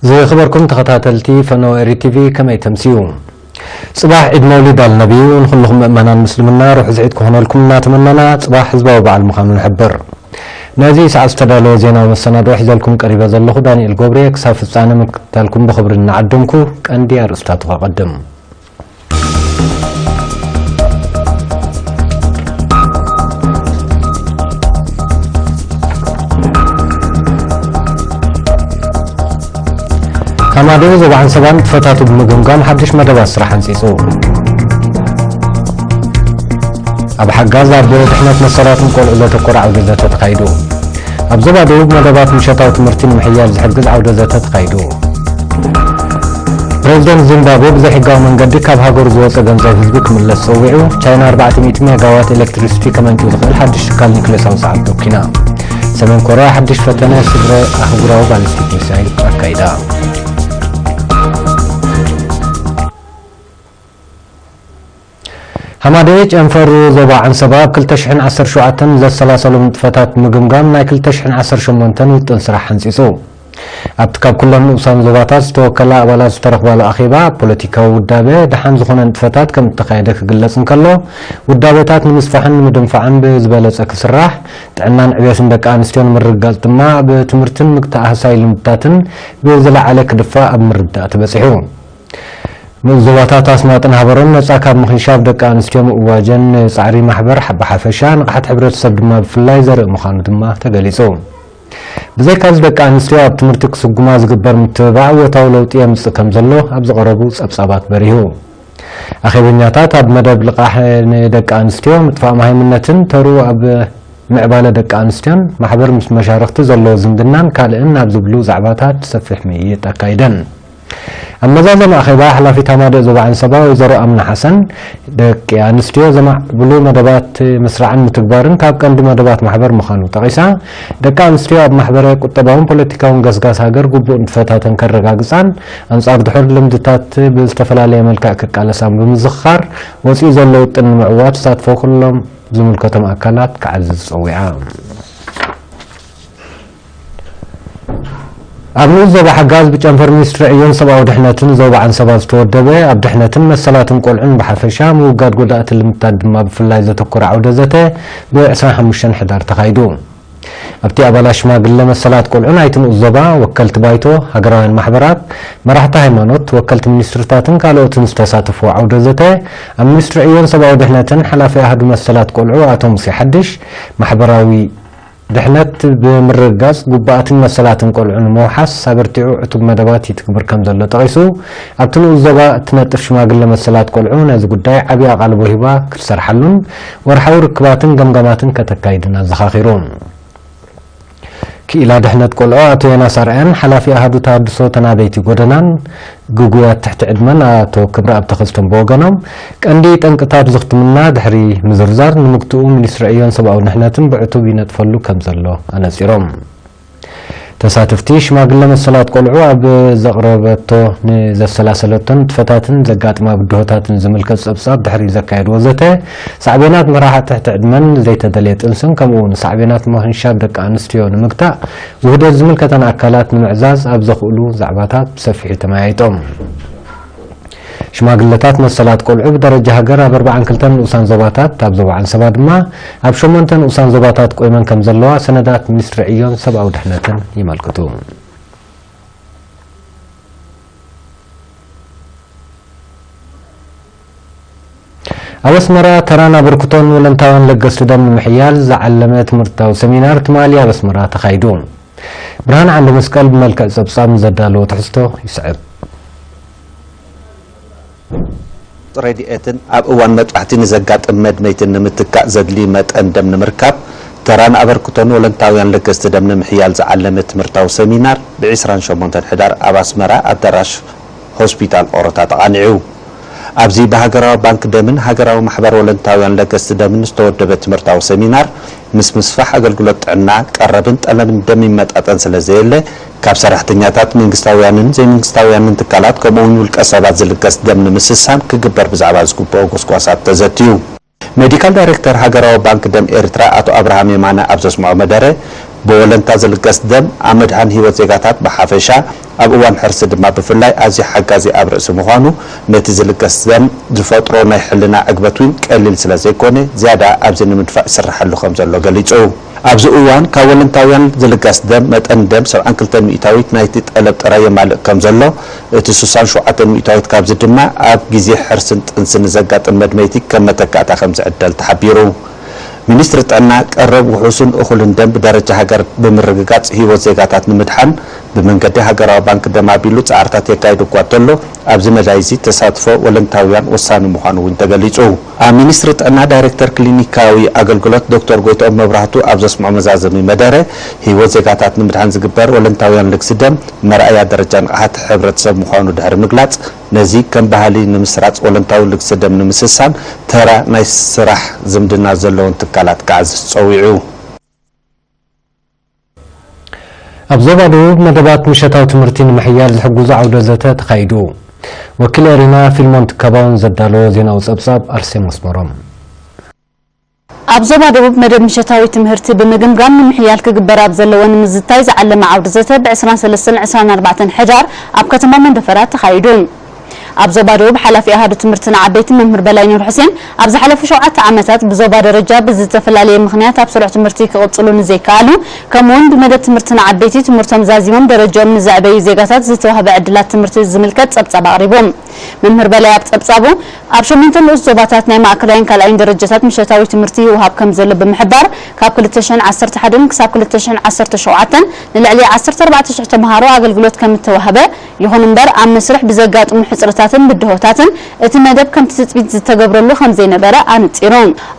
ዝኸበርኩም ተኸታተልቲ ፈነወ ኤሪ ቲቪ፣ ከመይ ተምስዩ? ጽባሕ ዒድ መውሊድ ኣልነቢ ንኹልኹም ምእመናን ምስልምና ርሑስ ዒድ ክኾነልኩም እናተመነና፣ ጽባሕ ህዝባዊ በዓል ምዃኑ ንሕብር። ነዚ ሰዓት ዝተዳለወ ዜናዊ መሰናድኦ ሒዘልኩም ቀሪበ ዘለኹ ዳንኤል ጎብሬ። ክሳብ ፍጻሜ ምክትታልኩም ብኽብሪ እናዓደምኩ፣ ቀንዲ ኣርእስታቱ ከቐድም። ካማዶ ዞባ ዓንሰባ ንጥፈታቱ ብምግምጋም ሓድሽ መደባት ስራሕ ኣንጺጹ። ኣብ ሓጋዝ ኣብ ድሕነት መሰላትን ቆልዑ ዘተኮረ ዓውደ ዘተ ተኻይዱ። ኣብ ዞባ ደቡብ መደባት ምሸታዊ ትምህርቲ ንምሕያል ዝሕግዝ ዓውደ ዘተ ተኻይዱ። ፕሬዚደንት ዚምባብዌ ብዘይሕጋዊ መንገዲ ካብ ሃገሩ ዝወጸ ገንዘብ ህዝቢ ክምለስ ጸዊዑ። ቻይና ኣርባዕተ ሚእቲ ሜጋዋት ኤሌክትሪሲቲ ከመንጭው ዝኽእል ሓድሽ ትካል ኒክሌሳዊ ሰዓት ተኪና። ሰሜን ኮርያ ሓድሽ ፈተነ ስግረ ኣህጉራዊ ባሊስቲክ ሚሳይል ኣካይዳ። ሃማደኤ ጨንፈር ዞባ ዓንሰባ ኣብ ክልተ ሽሕን ዓሰርተ ሸውዓተን ዘሰላሰሉ ንጥፈታት ምግምጋም ናይ ክልተ ሽሕን ዓሰርተ ሸሞንተን ውጥን ስራሕ ሓንጺጹ። ኣብቲ ካብ ኩለን ንኡሳን ዞባታት ዝተወከላ ኣባላት ዝተረኽባሉ ኣኼባ፣ ፖለቲካዊ ውዳበ ደሓን ዝኾነ ንጥፈታት ከም እተኻየደ ክግለጽ እንከሎ፣ ውዳበታት ንምስፋሕን ንምድንፋዕን ብዝበለጸ ክስራሕ፣ ጥዕናን ዕቤትን ደቂ ኣንስትዮ ንምርግጋጽ ድማ ብትምህርትን ምክትኣህሳይ ልምድታትን ብዝለዓለ ክድፋእ ኣብ ምርዳእ ተበጺሑ። ንኡስ ዞባታት ኣስማጥን ሃበሮን ነጻ ካብ ምኽንሻብ ደቂ ኣንስትዮ ምእዋጀን ንጻዕሪ ማሕበር ብሓፈሻ ንቕሓት ሕብረተሰብ ድማ ብፍላይ ዘርኢ ምዃኑ ድማ ተገሊጹ። ብዘይካዚ ደቂ ኣንስትዮ ኣብ ትምህርቲ ክስጉማ ዝግበር ምትብባዕ እወታዊ ለውጢ የምጽእ ከም ዘሎ ኣብ ዝቐረቡ ጸብጻባት በሪሁ። ኣኼበኛታት ኣብ መደብ ልቓሕ ንደቂ ኣንስትዮ፣ ምጥፋእ መሃይምነትን ተሩ ኣብ ምዕባለ ደቂ ኣንስትዮን ማሕበር ምስ መሻርኽቲ ዘለዎ ዝምድናን ካልእን ኣብ ዝብሉ ዛዕባታት ሰፊሕ ምይይጥ ኣካይደን። ኣብ መዛዘሚ ኣኼባ ሓላፊት ሃማደእ ዞባ ዓንሰባ ወይዘሮ ኣምና ሓሰን፣ ደቂ ኣንስትዮ ዘማዕብሉ መደባት ምስራዕን ምትግባርን ካብ ቀንዲ መደባት ማሕበር ምዃኑ ጠቒሳ፣ ደቂ ኣንስትዮ ኣብ ማሕበረ ቁጠባውን ፖለቲካውን ገስጋስ ሃገር ግቡእ ንጥፈታተን ከረጋግጻን ኣንጻር ድሑር ልምድታት ብዝተፈላለየ መልክዕ ክቃለሳን ብምዝኽኻር፣ ወጺኡ ዘሎ ውጥን ንምዕዋት ተሳትፎ ኩሎም ዝምልከቶም ኣካላት ክዓዝዝ ጸዊዓ። ኣብ ንኡስ ዞባ ሓጋዝ ብጨንፈር ሚኒስትሪ ዕዮን ሰብኣዊ ድሕነትን ዞባ ዓንሰባ ዝተወደበ ኣብ ድሕነትን መሰላትን ቆልዑን ብሓፈሻ ምውጋድ ጎዳእቲ ልምድታት ድማ ብፍላይ ዘተኮረ ዓውደ ዘተ ብ ዕስራን ሓሙሽተን ሕዳር ተኻይዱ። ኣብቲ ኣባላት ሽማግለ መሰላት ቆልዑ ናይቲ ንኡስ ዞባ፣ ወከልቲ ባይቶ፣ ሃገራውያን ማሕበራት፣ መራሕቲ ሃይማኖት፣ ወከልቲ ሚኒስትርታትን ካልኦትን ዝተሳተፍዎ ዓውደ ዘተ፣ ኣብ ሚኒስትሪ ዕዮን ሰብኣዊ ድሕነትን ሓላፊ ኣሃዱ መሰላት ቆልዑ ኣቶ ሙሴ ሓድሽ፣ ማሕበራዊ ድሕነት ብምርግጋጽ፣ ግቡኣትን መሰላትን ቆልዑ ንምውሓስ ኣበርቲዑ ዕቱብ መደባት ይትግብር ከም ዘሎ ጠቒሱ፣ ኣብቲ ንኡስ ዞባ እትነጥፍ ሽማግለ መሰላት ቆልዑ ነዚ ጉዳይ ዓቢ ኣቓልቦ ሂባ ክትሰርሓሉን ወርሓዊ ርክባትን ገምጋማትን ከተካይድን ኣዘኻኺሩ። ክኢላ ድሕነት ቆልዑ ኣቶ ዮናስ ኣርኣያን ሓላፊ ኣሃዱ ተሃድሶ ተናበይቲ ጎደናን ግጉያት ትሕቲ ዕድመን ኣቶ ክብረኣብ ተኸስቶን ብወገኖም፣ ቀንዲ ጠንቅታት ዝኽትምና ድሕሪ ምዝርዛር፣ ንምግትኡ ሚኒስትሪ ዕዮን ሰብኣዊ ድሕነትን ብዕቱብ ይነጥፈሉ ከም ዘሎ ኣነጺሮም። ተሳተፍቲ ሽማግለ መሰላት ቆልዑ ኣብ ዘቕረበቶ ንዘሰላሰለቶን ንጥፈታትን ዘጋጥማ ብድሆታትን ዝምልከት ጸብጻብ ድሕሪ ዘካየድዎ ዘተ፣ ሳዕቤናት መራሕቲ ትሕቲ ዕድመን ዘይተደልየ ጥንስን ከምኡ እውን ሳዕቤናት ምኽንሻብ ደቂ ኣንስትዮ ንምግታእ ውህደት ዝምልከተን ኣካላት ንምዕዛዝ ኣብ ዘኽእሉ ዛዕባታት ብሰፊሑ ተመያይጦም። ሽማግለታት መሰላት ቆልዑ ብደረጃ ሃገር ኣብ ኣርባዓን ክልተን ንኡሳን ዞባታት፣ ኣብ ዞባ ዓንሰባ ድማ ኣብ ሸሞንተ ንኡሳን ዞባታት ቆይመን ከም ዘለዋ ሰነዳት ሚኒስትሪ ዕዮን ሰብኣዊ ድሕነትን የመልክቱ። ኣብ ኣስመራ ተራን ኣበርክቶን ወለንታውያን ለገስቲ ደም ንምሕያል ዝዓለመ ትምህርታዊ ሰሚናር ትማሊ ኣብ ኣስመራ ተኻይዱ። ብርሃን ዓንደ መስቀል ብመልክዕ ጸብጻብ ንዘዳለዎ ትሕዝቶ ይስዕብ። ረድኤትን ኣብ እዋን መጥባሕቲ ንዘጋጥም መድመይትን ንምትካእ ዘድሊ መጠን ደም ንምርካብ ተራን ኣበርክቶን ወለንታውያን ለገስቲ ደም ንምሕያል ዝዓለመ ትምህርታዊ ሰሚናር ብ ዕስራን ሸሞንተን ሕዳር ኣብ ኣስመራ ኣዳራሽ ሆስፒታል ኦሮታ ተቓኒዑ። ኣብዚ ብሃገራዊ ባንክ ደምን ሃገራዊ ማሕበር ወለንታውያን ለገስቲ ደምን ዝተወደበ ትምህርታዊ ሰሚናር፣ ምስ ምስፋሕ ኣገልግሎት ጥዕና፣ ቀረብን ጠለብን ደም ይመጣጠን ስለ ዘየለ፣ ካብ ሰራሕተኛታት መንግስታውያንን ዘይመንግስታውያንን ትካላት ከምኡ'ውን ውልቀ ሰባት ዝልገስ ደም ንምስሳን ክግበር ብዛዕባ ዝግበኦ ጎስጓሳት ተዘትዩ። ሜዲካል ዳይሬክተር ሃገራዊ ባንክ ደም ኤርትራ ኣቶ ኣብርሃም የማነ ኣብ ዘስምዖ መደረ፣ ብወለንታ ዝልገስ ደም ኣብ ምድሓን ህይወት ዜጋታት ብሓፈሻ፣ ኣብ እዋን ሕርሲ ድማ ብፍላይ ኣዝዩ ሓጋዚ ኣብ ርእሲ ምዃኑ፣ ነቲ ዝልገስ ደም ዝፈጥሮ ናይ ሕልና ዕግበት እውን ቀሊል ስለ ዘይኮነ፣ ዝያዳ ኣብዚ ንምድፋእ ይስርሓሉ ከም ዘሎ ገሊጹ። ኣብዚ እዋን ካብ ወለንታውያን ዝልገስ ደም መጠን ደም ሰብዓን ክልተን ሚእታዊት ናይቲ ጠለብ ጥራይ የማልእ ከም ዘሎ፣ እቲ ስሳን ሸውዓተን ሚእታዊት ካብዚ ድማ ኣብ ግዜ ሕርስን ጥንስን ንዘጋጥም መድመይቲ ከም መተካእታ ከም ዝዕደል ተሓቢሩ። ሚኒስትሪ ጥዕና ቀረብ ውሑስን እኹልን ደም ብደረጃ ሃገር ብምርግጋጽ ህይወት ዜጋታት ንምድሓን ብመንገዲ ሃገራዊ ባንክ ደም ኣቢሉ ጻዕርታት የካይድ እኳ እንተሎ፣ ኣብዚ መዳይ እዚ ተሳትፎ ወለንታውያን ወሳኒ ምዃኑ እውን ተገሊጹ። ኣብ ሚኒስትሪ ጥዕና ዳይሬክተር ክሊኒካዊ ኣገልግሎት ዶክተር ጎይትኦም መብራህቱ ኣብ ዘስምዖ መዛዘሚ መደረ፣ ህይወት ዜጋታት ንምድሓን ዝግበር ወለንታውያን ልግሲ ደም መርኣያ ደረጃ ንቕሓት ሕብረተሰብ ምዃኑ ድሕሪ ምግላጽ፣ ነዚ ከም ባህሊ ንምስራጽ ወለንታዊ ልግሲ ደም ንምስሳን ተራ ናይ ስራሕ ዝምድና ዘለወን ትካላት ክዓዝዝ ጸዊዑ። ኣብ ዞባ ደቡብ መደባት ምሸታዊ ትምህርቲ ንምሕያል ዝሕግዙ ዓውደ ዘተ ተኻይዱ። ወኪል ኤሪና ፊልሞን ትካባውን ዘዳለዎ ዜናዊ ጸብጻብ ኣርሴማ ኣስመሮም። ኣብ ዞባ ደቡብ መደብ ምሸታዊ ትምህርቲ ብምግምጋም ንምሕያል ክግበር ኣብ ዘለዎ ንምዝታይ ዝዓለመ ዓውደ ዘተ ብ ዕስራን ሰለስተን ዕስራን ኣርባዕተን ሕዳር ኣብ ከተማ መንደፈራ ተኻይዱ። ኣብ ዞባ ደቡብ ሓላፊ ኣሃዱ ትምህርቲ ንዓበይቲ መምህር በላይ ኑር ሕሴን፣ ኣብ ዝሓለፉ ሸውዓተ ዓመታት ብዞባ ደረጃ ብዝተፈላለየ ምኽንያት ኣብ ስሩዕ ትምህርቲ ክቕጽሉ ንዘይከኣሉ፣ ከምኡ'ውን ብመደብ ትምህርቲ ንዓበይቲ ትምህርቶም ዛዚሞም ደረጃኦም ንዘዕበዩ ዜጋታት ዝተዋህበ ዕድላት ትምህርቲ ዝምልከት ጸብጻብ ኣቕሪቡ። መምህር በላይ ኣብ ጸብጻቡ፣ ኣብ ሸሞንተ ንኡስ ዞባታት ናይ ማእከላይን ካልኣይን ደረጃታት ምሸታዊ ትምህርቲ ይወሃብ ከም ዘሎ ብምሕባር፣ ካብ ክልተ ሽሕን ዓሰርተ ሓደን ክሳብ ክልተ ሽሕን ዓሰርተ ሸውዓተን ንልዕሊ ዓሰርተ ኣርባዕተ ሽሕ ተምሃሮ ኣገልግሎት ከም እተዋህበ፣ ይኹን እምበር ኣብ መስርሕ ብዘጋጥሙ ሕጽረታትን ብድሆታትን እቲ መደብ ከምቲ ትጽቢት ዝተገብረሉ ከም ዘይነበረ ኣነጺሩ።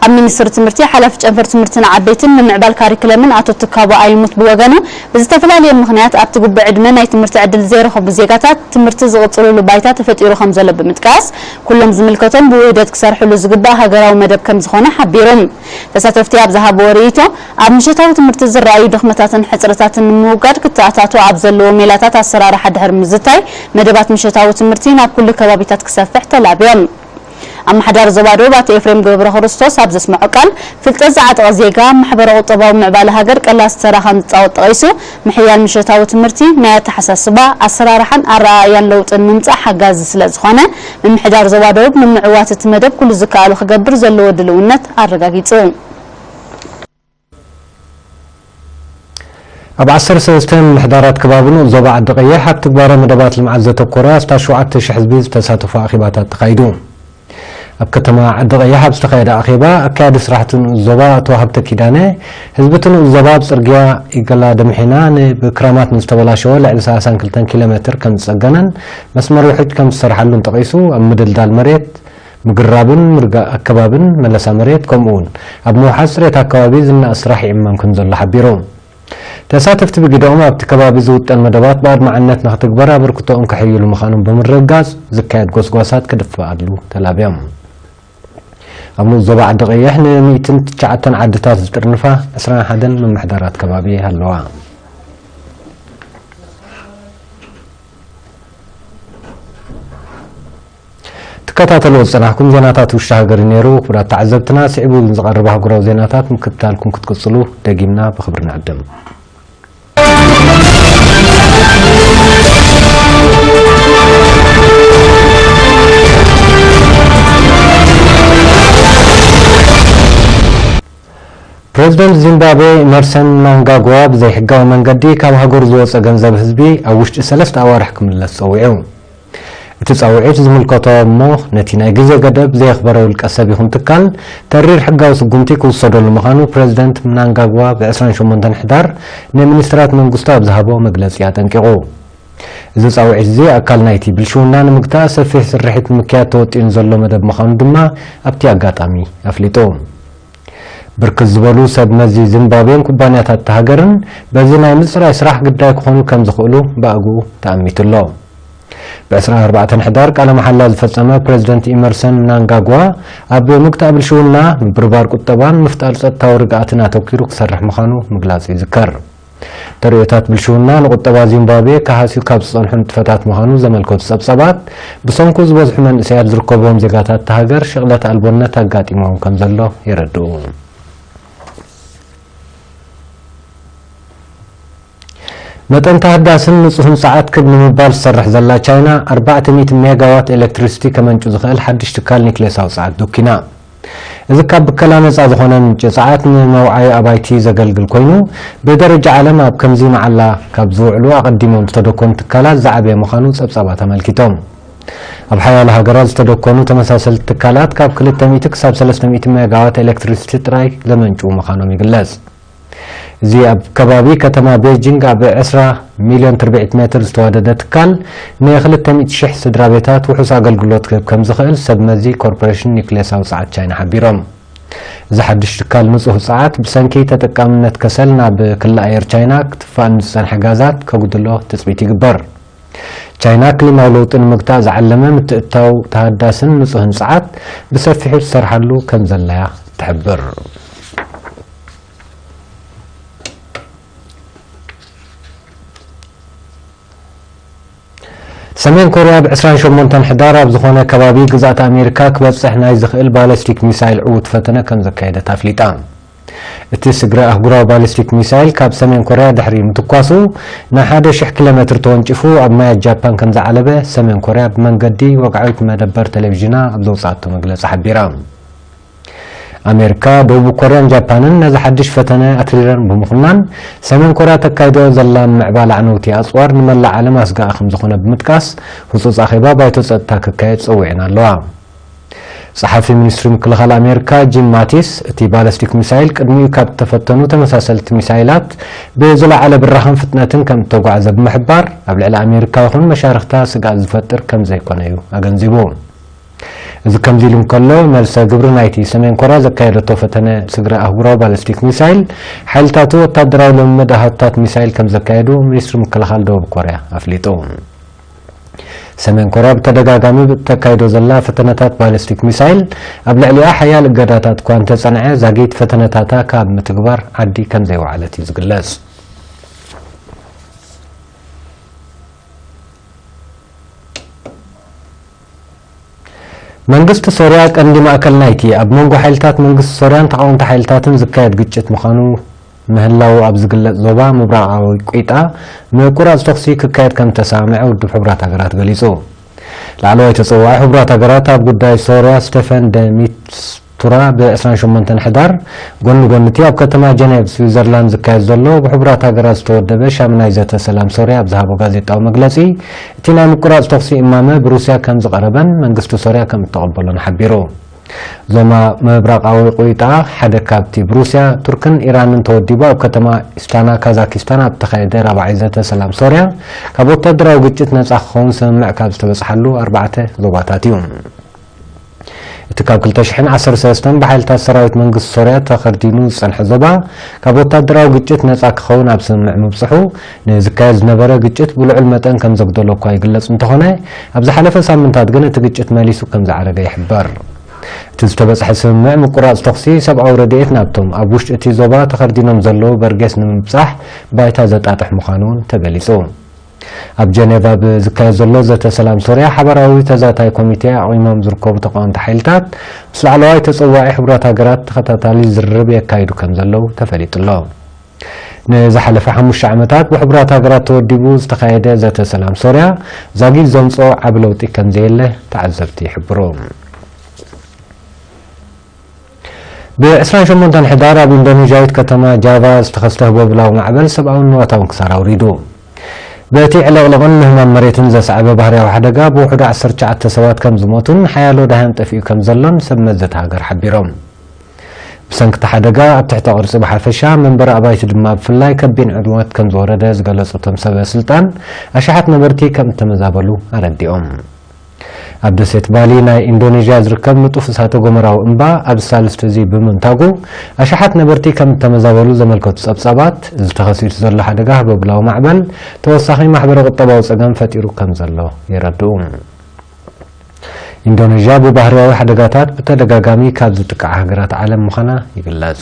ኣብ ሚኒስትሪ ትምህርቲ ሓላፊ ጨንፈር ትምህርቲ ንዓበይትን ምምዕባል ካሪክለምን ኣቶ ትካቦ ኣይሙት ብወገኑ፣ ብዝተፈላለየ ምኽንያት ኣብቲ ግቡእ ዕድመ ናይ ትምህርቲ ዕድል ዘይረኸቡ ዜጋታት ትምህርቲ ዝቕጽልሉ ባይታ ተፈጢሩ ከም ዘሎ ብምጥቃስ፣ ኩሎም ዝምልከቶም ብውህደት ክሰርሕሉ ዝግባእ ሃገራዊ መደብ ከም ዝኾነ ሓቢሩ። ተሳተፍቲ ኣብ ዝሃብዎ ርእይቶ፣ ኣብ ምሸታዊ ትምህርቲ ዝረኣዩ ድኽመታትን ሕጽረታትን ንምውጋድ ክተኣታቶ ኣብ ዘለዎ ሜላታት ኣሰራርሓ ድሕሪ ምዝታይ፣ መደባት ምሸታዊ ትምህርቲ ናብ ኩሉ ከባቢታት ክሰፍሕ ተላብዮም። ኣመሓዳሪ ዞባ ደቡብ ኣቶ ኤፍሬም ገብረክርስቶስ ኣብ ዘስምዖ ቃል፣ ፍልጠት ዝዓጠቐ ዜጋ ኣብ ማሕበረ ቁጠባዊ ምዕባለ ሃገር ቀላሲ ተራ ከም ዝጻወት ጠቒሱ፣ ምሕያል ምሸታዊ ትምህርቲ ናይ ኣተሓሳስባ፣ ኣሰራርሓን ኣረኣእያን ለውጥን ንምምጻእ ሓጋዚ ስለ ዝኾነ፣ ምምሕዳር ዞባ ደቡብ ንምዕዋት እቲ መደብ ኩሉ ዝከኣሎ ክገብር ዘለዎ ድልውነት ኣረጋጊጹ። ኣብ ዓሰርተ ሰለስተ ምምሕዳራት ከባቢ ንኡስ ዞባ ዓዲ ቀይሕ ኣብ ትግባረ መደባት ልምዓት ዘተኮረ ኣስታት ሸውዓተ ሽሕ ህዝቢ ዝተሳተፎ ኣኼባታት ተኻይዱ። ኣብ ከተማ ዓዲ ቀይሕ ኣብ ዝተኻየደ ኣኼባ፣ ኣካያዲ ስራሕቲ ንኡስ ዞባ ኣቶ ሃብተ ኪዳነ፣ ህዝቢ እቲ ንኡስ ዞባ ኣብ ጽርግያ ኢገላ ደምሒና ን-፣ ብክራማት ንዝተበላሸወ ልዕሊ ሰላሳን ክልተን ኪሎ ሜትር ከም ዝጸገነን መስመር ውሕጅ ከም ዝሰርሓሉን ጠቒሱ፣ ኣብ ምድልዳል መሬት፣ ምግራብን ምርጋእ ኣከባብን መለሳ መሬት፣ ከምኡ'ውን ኣብ ምውሓስ ጽሬት ኣከባቢ ዝነኣስ ስራሕ ይዕመም ከም ዘሎ ሓቢሩ። ተሳተፍቲ ብግደኦም፣ ኣብቲ ከባቢ ዝውጠን መደባት ብኣድማዕነት ንኽትግበር ኣበርክቶኦም ከሕይሉ ምዃኖም ብምርግጋጽ፣ ዝካየድ ጎስጓሳት ክድፈኣሉ ተላብዮም። ኣብ ንኡስ ዞባ ዓዲ ቀይሕ ን ሚእትን ትሽዓተን ዓድታት ዝጥርንፋ ዕስራን ሓደን ምምሕዳራት ከባቢ ኣለዋ። ትከታተልዎ ዝጸናሕኩም ዜናታት ውሽጢ ሃገር እዩ ነይሩ። ክቡራት ተዓዘብትና፣ ስዒቡ ዝቐርብ ኣህጉራዊ ዜናታት ምክትታልኩም ክትቅጽሉ ደጊምና ብኽብሪ ንዕድም። ፕረዚደንት ዚምባብዌ ኢመርሰን ምናንጋግዋ ብዘይሕጋዊ መንገዲ ካብ ሃገሩ ዝወጸ ገንዘብ ህዝቢ ኣብ ውሽጢ ሰለስተ ኣዋርሕ ክምለስ ጸዊዑ። እቲ ጻውዒት ዝምልከቶ እሞ ነቲ ናይ ግዜ ገደብ ዘየኽበረ ውልቀ ሰብ ይኹን ትካል ተሪር ሕጋዊ ስጉምቲ ክውሰደሉ ምዃኑ ፕረዚደንት ምናንጋግዋ ብ ዕስራን ሸሞንተን ሕዳር ንሚኒስትራት መንግስቱ ኣብ ዝሃቦ መግለጺ ኣጠንቂቑ። እዚ ጻውዒት እዚ ኣካል ናይቲ ብልሽውና ንምግታእ ሰፊሕ ስርሒት ንምክያድ ተወጢኑ ዘሎ መደብ ምዃኑ ድማ ኣብቲ ኣጋጣሚ ኣፍሊጡ። ብርክት ዝበሉ ሰብ መዚ ዚምባብዌን ኩባንያታት እታ ሃገርን በዚ ናይ ምጽራይ ስራሕ ግዳይ ክኾኑ ከም ዝኽእሉ ብኣግኡ ተኣሚቱ ኣሎ። ብ ዕስራን ኣርባዕተን ሕዳር ቃለ መሓላ ዝፈጸመ ፕረዚደንት ኢመርሰን ምናንጋግዋ፣ ኣብ ምግታእ ብልሽውና፣ ምብርባር ቁጠባን ምፍጣር ጸጥታዊ ርግኣትን ኣተኲሩ ክሰርሕ ምዃኑ ምግላጹ ይዝከር። ተርእዮታት ብልሽውና ንቁጠባ ዚምባብዌ ክሃስዩ ካብ ዝጸንሑ ንጥፈታት ምዃኑ ዘመልከቱ ጸብጻባት፣ ብሰንኩ ዝበዝሑ መንእሰያት ዝርከብዎም ዜጋታት እታ ሃገር ሽቕለት ኣልቦነት ኣጋጢሞም ከም ዘሎ የረድኡ። መጠን ተሃዳስን ንጹህን ጸዓት ክብ ንምባል ትሰርሕ ዘላ ቻይና፣ ኣርባዕተ ሚእቲ ሜጋዋት ኤሌክትሪሲቲ ከመንጩ ዝኽእል ሓድሽ ትካል ኒክሌሳዊ ጸዓት ዶኪና። እዚ ካብ ብከላ ነጻ ዝኾነ ምንጪ ጸዓት ንመውዓዪ ኣባይቲ ዘገልግል ኮይኑ፣ ብደረጃ ዓለም ኣብ ከምዚ መዓላ ካብ ዝውዕሉ ኣቐዲሞም ዝተደኮኑ ትካላት ዝዓበየ ምዃኑ ጸብጻባት ኣመልኪቶም። ኣብ ሓያሎ ሃገራት ዝተደኮኑ ተመሳሰልቲ ትካላት ካብ ክልተ ሚእቲ ክሳብ ሰለስተ ሚእቲ ሜጋዋት ኤሌክትሪሲቲ ጥራይ ዘመንጭዉ ምዃኖም ይግለጽ። እዚ ኣብ ከባቢ ከተማ ቤጂንግ ኣብ ዕስራ ሚልዮን ትርብዒት ሜትር ዝተዋደደ ትካል ንክልተ ሚእቲ ሽሕ ስድራ ቤታት ውሑስ ኣገልግሎት ክህብ ከም ዝኽእል ሰብ መዚ ኮርፖሬሽን ኒክሌሳዊ ጸዓት ቻይና ሓቢሮም። እዚ ሓድሽ ትካል ንጹህ ጸዓት ብሰንኪ ተጠቃምነት ከሰል ናብ ክሊ ኣየር ቻይና ክትፋእ ንዝጸንሐ ጋዛት ከጉድሎ ትጽቢት ይግበር። ቻይና ክሊማዊ ለውጢ ንምግታእ ዝዓለመ ምትእትታው ተሃዳስን ንጹህን ጸዓት ብሰፊሑ ትሰርሓሉ ከም ዘለያ ትሕብር። ሰሜን ኮርያ ብ ዕስራን ሸሞንተን ሕዳር ኣብ ዝኾነ ከባቢ ግዝኣት ኣሜሪካ ክበጽሕ ናይ ዝኽእል ባለስቲክ ሚሳይል ዕዉት ፈተነ ከም ዘካየደት ኣፍሊጣ። እቲ ስግረ ኣህጉራዊ ባሊስቲክ ሚሳይል ካብ ሰሜን ኮርያ ድሕሪ ምትኳሱ ንሓደ ሽሕ ኪሎ ሜትር ተወንጪፉ ኣብ ማያት ጃፓን ከም ዝዓለበ ሰሜን ኮርያ ብመንገዲ ወግዓዊት መደበር ቴሌቪዥና ኣብ ዘውፅኣቶ መግለፂ ሓቢራ። ኣሜሪካ፣ ደቡብ ኮርያን ጃፓንን ነዚ ሓድሽ ፈተነ ኣትሪረን ብምኹናን፣ ሰሜን ኮርያ ተካይዶ ዘላ ምዕባለ ዓነውቲ ኣፅዋር ንመላእ ዓለም ኣስጋኢ ከም ዝኾነ ብምጥቃስ፣ ህፁፅ ኣኼባ ባይቶ ፀጥታ ክካየድ ፀዊዐን ኣለዋ። ጸሓፊ ሚኒስትሪ ምክልኻል ኣሜሪካ ጂም ማቲስ፣ እቲ ባለስቲክ ሚሳይል ቅድሚኡ ካብ እተፈተኑ ተመሳሰልቲ ሚሳይላት ብዝለዓለ ብራኸን ፍጥነትን ከም እተጓዕዘ ብምሕባር፣ ኣብ ልዕሊ ኣሜሪካ ይኹን መሻርኽታ ስግኣት ዝፈጥር ከም ዘይኮነ እዩ ኣገንዚቡ። እዚ ከምዚ ኢሉ እንከሎ፣ መልሰ ግብሪ ናይቲ ሰሜን ኮርያ ዘካየደቶ ፈተነ ስግረ ኣህጉራዊ ባለስቲክ ሚሳይል፣ ሓይልታቱ ወታደራዊ ልምምድ ኣሃዱታት ሚሳይል ከም ዘካየዱ ሚኒስትሪ ምክልኻል ደቡብ ኮርያ ኣፍሊጡ። ሰሜን ኮርያ ብተደጋጋሚ ብእተካይዶ ዘላ ፈተነታት ባሊስቲክ ሚሳይል፣ ኣብ ልዕሊኣ ሓያል እገዳታት እኳ እንተጸንዐ፣ ዛጊት ፈተነታታ ካብ ምትግባር ዓዲ ከም ዘይወዓለት እዩ ዝግለጽ። መንግስቲ ሶርያ ቀንዲ ማእከል ናይቲ ኣብ መንጎ ሓይልታት መንግስቲ ሶርያን ተቓወምቲ ሓይልታትን ዝካየድ ግጭት ምዃኑ ምህላዉ ኣብ ዝግለጽ ዞባ ምብራቓዊ ቁይጣ ምቁራጽ ተኹሲ ክካየድ ከም እተሰማምዐ ውድብ ሕቡራት ሃገራት ገሊጹ። ላዕለዋይ ተጸዋዒ ሕቡራት ሃገራት ኣብ ጉዳይ ሶርያ ስቴፈን ደ ሚስቱራ ብ ዕስራን ሸሞንተን ሕዳር ጎኒ ጎኒ እቲ ኣብ ከተማ ጀኔቭ ስዊዘርላንድ ዝካየድ ዘሎ ብሕቡራት ሃገራት ዝተወደበ ሻምናይ ዘተ ሰላም ሶርያ ኣብ ዝሃቦ ጋዜጣዊ መግለጺ፣ እቲ ናይ ምቁራጽ ተኹሲ እማመ ብሩስያ ከም ዝቐረበን መንግስቲ ሶርያ ከም እተቐበሎን ሓቢሩ። ዞማ ምብራቓዊ ቁይጣ ሓደ ካብቲ ብሩስያ፣ ቱርክን ኢራንን ተወዲቡ ኣብ ከተማ ኢስታና ካዛኪስታን ኣብ ተኻየደ ራብዓይ ዘተ ሰላም ሶርያ ካብ ወታደራዊ ግጭት ነጻ ክኸውን ስምምዕ ካብ ዝተበጽሓሉ ኣርባዕተ ዞባታት እዩ። እቲ ካብ ክልተ ሽሕን ዓሰርተ ሰለስተን ብሓይልታት ሰራዊት መንግስቲ ሶርያ ተኸርዲኑ ዝጸንሐ ዞባ ካብ ወታደራዊ ግጭት ነጻ ክኸውን ኣብ ስምምዕ ምብጽሑ፣ ንዝካየድ ዝነበረ ግጭት ብልዑል መጠን ከም ዘጉደሎ እኳ ይግለጽ እንተኾነ፣ ኣብ ዝሓለፈ ሳምንታት ግን እቲ ግጭት መሊሱ ከም ዝዓረገ ይሕበር። እቲ ዝተበጽሐ ስምምዕ ምቁራጽ ተኹሲ ሰብኣዊ ረድኤት ናብቶም ኣብ ውሽጢ እቲ ዞባ ተኸርዲኖም ዘለዉ በርጌስ ንምብጻሕ ባይታ ዘጣጥሕ ምዃኑ እውን ተገሊጹ። ኣብ ጀኔቫ ብዝካየድ ዘሎ ዘተ ሰላም ሶርያ ሓባራዊ ተዛታይ ኮሚቴ ኣቑሞም ዝርከቡ ተቓወምቲ ሓይልታት ምስ ላዕለዋይ ተጸዋዒ ሕቡራት ሃገራት ተኸታታሊ ዝርርብ የካይዱ ከም ዘለዉ ተፈሊጡ ኣሎ። ንዝሓለፈ ሓሙሽተ ዓመታት ብሕቡራት ሃገራት ተወዲቡ ዝተኻየደ ዘተ ሰላም ሶርያ ዛጊት ዘምጽኦ ዓቢ ለውጢ ከም ዘየለ ተዓዘብቲ ይሕብሩ። ብ ዕስራን ሸሞንተን ሕዳር ኣብ ኢንዶኔዥያዊት ከተማ ጃቫ ዝተኸስተ ህቦብላዊ ማዕበል ሰብኣውን ንዋታውን ክሳራ ኣውሪዱ። በቲ ዕልቕልቕን ምህማን መሬትን ዘስዓበ ባህርያዊ ሓደጋ ብውሑዱ ዓሰርተ ትሽዓተ ሰባት ከም ዝሞቱን ሓያሎ ደሃያን ጠፊኡ ከም ዘሎን ሰብ መዚ እታ ሃገር ሓቢሮም። ብሰንኪ እቲ ሓደጋ ኣብ ትሕተ ቅርጺ ብሓፈሻ፣ መንበሪ ኣባይቲ ድማ ብፍላይ ከቢድ ዕንወት ከም ዝወረደ ዝገለጹ እቶም ሰበ ስልጣን፣ ኣሽሓት ነበርቲ ከም እተመዛበሉ ኣረዲኦም። ኣብ ደሴት ባሊ ናይ ኢንዶኔዥያ ዝርከብ ንጡፍ እሳተ ጎመራዊ እምባ ኣብዚ ሳልስቲ እዚ ብምንታጉ፣ ኣሽሓት ነበርቲ ከም እተመዛበሉ ዘመልከቱ ጸብጻባት፣ እዚ ተኸሲቱ ዘሎ ሓደጋ ህቦብላዊ ማዕበል ተወሳኺ ማሕበረ ቁጠባዊ ጸገም ፈጢሩ ከም ዘሎ የረድኡ። ኢንዶኔዥያ ብባህርያዊ ሓደጋታት ብተደጋጋሚ ካብ ዝጥቃዓ ሃገራት ዓለም ምዃና ይግለጽ።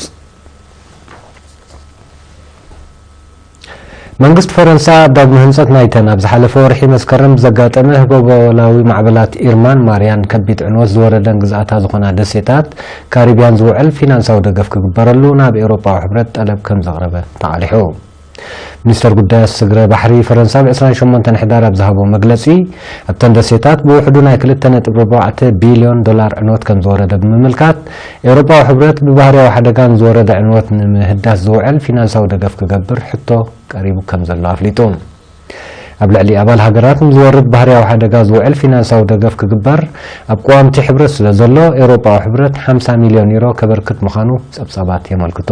መንግስቲ ፈረንሳ ኣብ ዳግመ ህንጸት ናይተን ኣብ ዝሓለፈ ወርሒ መስከረም ብዘጋጠመ ህቦቦላዊ ማዕበላት ኢርማን ማርያን ከቢድ ዕንወት ዝወረደን ግዝኣታ ዝኾና ደሴታት ካሪብያን ዝውዕል ፊናንሳዊ ደገፍ ክግበረሉ ናብ ኤውሮጳዊ ሕብረት ጠለብ ከም ዘቕረበ ተቓሊሑ። ሚኒስተር ጉዳያት ስግረ ባሕሪ ፈረንሳ ብ ዕስራን ሸሞንተን ሕዳር ኣብ ዝሃቦ መግለጺ፣ ኣብተን ደሴታት ብውሕዱ ናይ ክልተ ነጥቢ ኣርባዕተ ቢልዮን ዶላር ዕንወት ከም ዝወረደ ብምምልካት፣ ኤውሮጳዊ ሕብረት ብባህርያዊ ሓደጋ ንዝወረደ ዕንወት ንምህዳስ ዝውዕል ፊናንሳዊ ደገፍ ክገብር ሕቶ ቀሪቡ ከም ዘሎ ኣፍሊጡ። ኣብ ልዕሊ ኣባል ሃገራት ንዝወርድ ባህርያዊ ሓደጋ ዝውዕል ፊናንሳዊ ደገፍ ክግበር ኣብ ቅዋምቲ ሕብረት ስለ ዘሎ፣ ኤውሮጳዊ ሕብረት ሓምሳ ሚልዮን ዩሮ ከበርክት ምዃኑ ጸብጻባት የመልክቱ።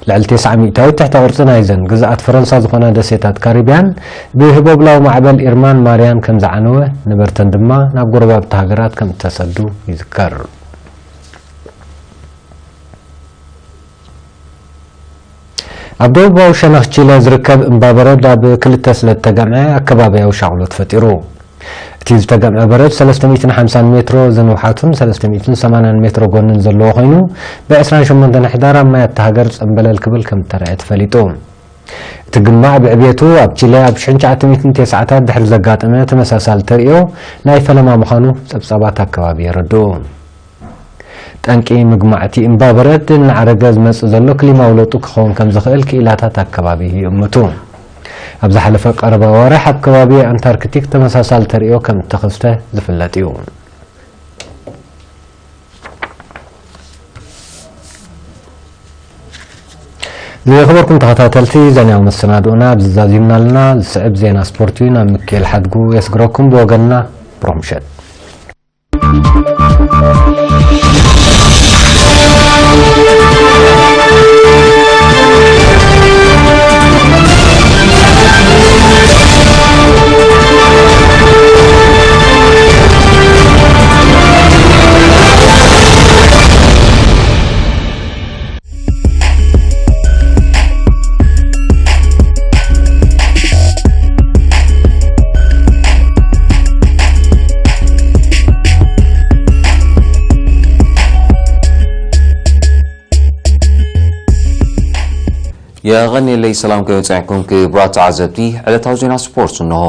ልዕሊ ተስዓ ሚእታዊት ትሕተ ቅርጺ ናይዘን ግዝኣት ፈረንሳ ዝኾና ደሴታት ካሪብያን ብህቦብላዊ ማዕበል ኢርማን ማርያን ከም ዝዓነወ፣ ነበርተን ድማ ናብ ጎረባብቲ ሃገራት ከም እተሰዱ ይዝከር። ኣብ ደቡባዊ ሸነኽ ቺለ ዝርከብ እምባ በረድ ኣብ ክልተ ስለ እተገምዐ ኣከባብያዊ ሻቕሎት ፈጢሩ። እቲ ዝተገምዐ በረድ ሰለስተ ሚእትን ሓምሳን ሜትሮ ዝንውሓቱን ሰለስተ ሚእትን ሰማንያን ሜትሮ ጎንን ዘለዎ ኮይኑ፣ ብ ዕስራን ሸሞንተን ሕዳር ኣብ ማያት እታ ሃገር ጸምበለል ክብል ከም እተረኣየ ተፈሊጡ። እቲ ግማዕ ብዕብየቱ ኣብ ቺለ ኣብ ሽሕን ትሽዓተ ሚእትን ተስዓታት ድሕሪ ዘጋጠመ ተመሳሳሊ ተርእዮ ናይ ፈለማ ምዃኑ ጸብጻባት ኣከባቢ የረድኡ። ጠንቂ ምግማዕ እቲ እምባ በረድ እናዓረገ ዝመጽእ ዘሎ ክሊማዊ ለውጢ ክኸውን ከም ዝኽእል ክኢላታት ኣከባቢ ይእምቱ። ኣብ ዝሓለፈ ቀረባ ኣዋርሕ ኣብ ከባቢ ኣንታርክቲክ ተመሳሳሊ ተርእዮ ከም እተኸስተ ዝፍለጥ እዩ። ዝኸበርኩም ተኸታተልቲ፣ ዜናዊ መሰናድኦና ኣብዚ ዛዚምና ኣለና። ዝስዕብ ዜና ስፖርት እዩ። ናብ ምክኤል ሓድጉ የስግረኩም። ብወገንና ብሩኽ ምሸት። የቐንየለይ፣ ሰላም ከመይ ጸኒሕኩም ክቡራት ተዓዘብቲ። ዕለታዊ ዜና ስፖርት እንሆ።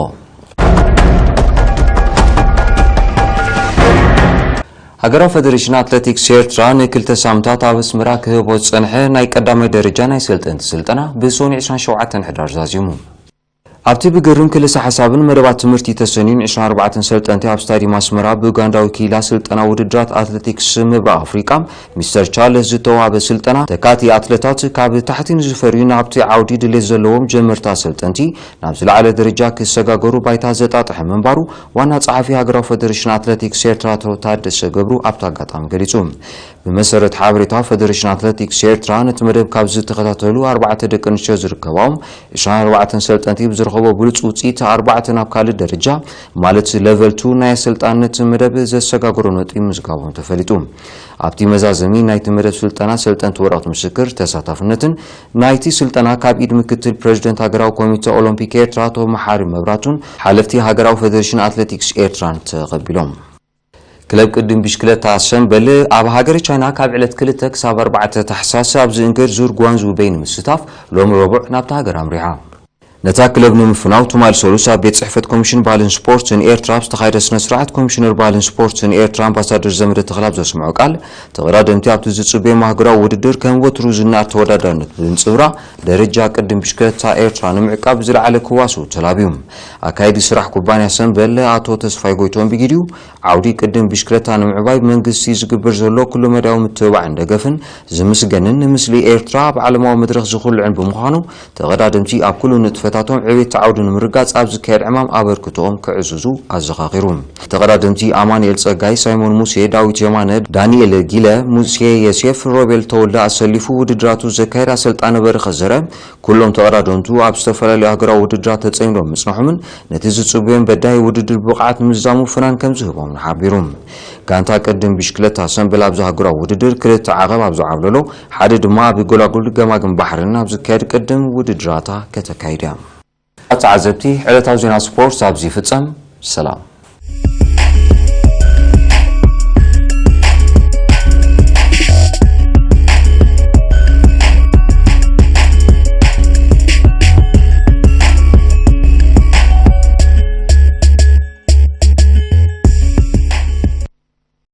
ሃገራዊ ፈደሬሽን ኣትሌቲክስ ኤርትራ ንክልተ ሳምንታት ኣብ ኣስመራ ክህቦ ዝጸንሐ ናይ ቀዳማይ ደረጃ ናይ ሰልጠንቲ ስልጠና ብሰኑይ ዕስራን ሸውዓተን ሕዳር ዛዚሙ። ኣብቲ ብግርም ክልሰ ሓሳብን መደባት ትምህርቲ ተሰንዩን ዕስራን ኣርባዕተን ሰልጠንቲ ኣብ ስታዲየም ኣስመራ ብኡጋንዳዊ ክኢላ ስልጠና ውድድራት ኣትሌቲክስ ምብራቕ ኣፍሪቃ ሚስተር ቻርለስ ዝተዋህበ ስልጠና፣ ተካእቲ ኣትለታት ካብ ታሕቲ ንዝፈርዩ ናብቲ ዓውዲ ድሌት ዘለዎም ጀመርቲ ኣሰልጠንቲ ናብ ዝለዓለ ደረጃ ክሰጋገሩ ባይታ ዘጣጥሐ ምንባሩ ዋና ጸሓፊ ሃገራዊ ፈደሬሽን ኣትሌቲክስ ኤርትራ ኣቶ ታደሰ ገብሩ ኣብቲ ኣጋጣሚ ገሊጹ። ብመሰረት ሓበሬታ ፈደሬሽን ኣትሌቲክስ ኤርትራ፣ ነቲ መደብ ካብ ዝተኸታተሉ ኣርባዕተ ደቂ ኣንስትዮ ዝርከባኦም ዕስራን ኣርባዕተን ሰልጠንቲ ብዝረኸቦ ብሉጽ ውጽኢት ኣርባዕተ ናብ ካልእ ደረጃ፣ ማለት ሌቨል ቱ ናይ ኣሰልጣንነት መደብ ዘሰጋገሩ ነጥቢ ምዝጋቦም ተፈሊጡ። ኣብቲ መዛዘሚ ናይቲ መደብ ስልጠና ሰልጠንቲ ወረቐት ምስክር ተሳታፍነትን ናይቲ ስልጠና ካብ ኢድ ምክትል ፕሬዚደንት ሃገራዊ ኮሚቴ ኦሎምፒክ ኤርትራ ኣቶ መሓሪ መብራቱን ሓለፍቲ ሃገራዊ ፈደሬሽን ኣትሌቲክስ ኤርትራን ተቐቢሎም። ክለብ ቅድም ብሽክለታ ሰምበል ኣብ ሃገረ ቻይና ካብ ዕለት ክልተ ክሳብ ኣርባዕተ ታሕሳስ ኣብ ዝእንገድ ዙር ጓንዙ በይ ንምስታፍ ሎሚ ረቡዕ ናብታ ሃገር ኣምሪሓ። ነታ ክለብ ንምፍናው ትማሊ ሰሉስ ኣብ ቤት ጽሕፈት ኮሚሽን ባህልን ስፖርትን ኤርትራ ኣብ ዝተኻየደ ስነ ስርዓት ኮሚሽነር ባህልን ስፖርትን ኤርትራ ኣምባሳደር ዘመደ ተኽለ ኣብ ዘስምዖ ቃል፣ ተቐዳደምቲ ኣብቲ ዝጽበዮም ሃገራዊ ውድድር ከም ወትሩ ዝነኣድ ተወዳዳርነት ብምንጽብራቕ ደረጃ ቅድም ብሽክለታ ኤርትራ ንምዕቃብ ዝለዓለ ክዋስኡ ተላብዩ። ኣካየዲ ስራሕ ኩባንያ ሰምበል ኣቶ ተስፋይ ጎይቶም ብጊዲኡ፣ ዓውዲ ቅድም ብሽክለታ ንምዕባይ መንግስቲ ዝግበር ዘሎ ኩሉ መዳያዊ ምትብባዕን ደገፍን ዝምስገንን፣ ንምስሊ ኤርትራ ኣብ ዓለማዊ መድረኽ ዝኹልዕን ብምዃኑ፣ ተቐዳደምቲ ኣብ ኩሉ ንጥፈታቶም ዕቤት ዓውዲ ንምርጋጽ ኣብ ዝካየድ ዕማም ኣበርክቶኦም ክዕዝዙ ኣዘኻኺሩ። ተቐዳደምቲ ኣማኑኤል ጸጋይ፣ ሳይሞን ሙሴ፣ ዳዊት የማነ፣ ዳንኤል ጊለ፣ ሙሴ የሴፍ፣ ሮቤል ተወልደ ኣሰሊፉ ውድድራቱ ዘካየድ ኣሰልጣኒ በረኸ ዘረ፣ ኩሎም ተቐዳደምቱ ኣብ ዝተፈላለዩ ሃገራዊ ውድድራት ተጸሚዶም ምጽንሖምን ነቲ ዝጽበዮም በዳሂ ውድድር ብብቕዓት ንምዝዛሙ ፍናን ከም ዝህቦምን ሓቢሩ። ጋንታ ቅድም ብሽክለታ ሰምበል ኣብዚ ሃገራዊ ውድድር ክልተ ዓቐብ ኣብ ዝዓብለሎ፣ ሓደ ድማ ኣብ ጎላጉል ገማግም ባሕርን ኣብ ዝካየድ ቅድም ውድድራታ ከተካይድ እያ። ተዓዘብቲ፣ ዕለታዊ ዜና ስፖርት ኣብዚ ይፍጸም። ሰላም።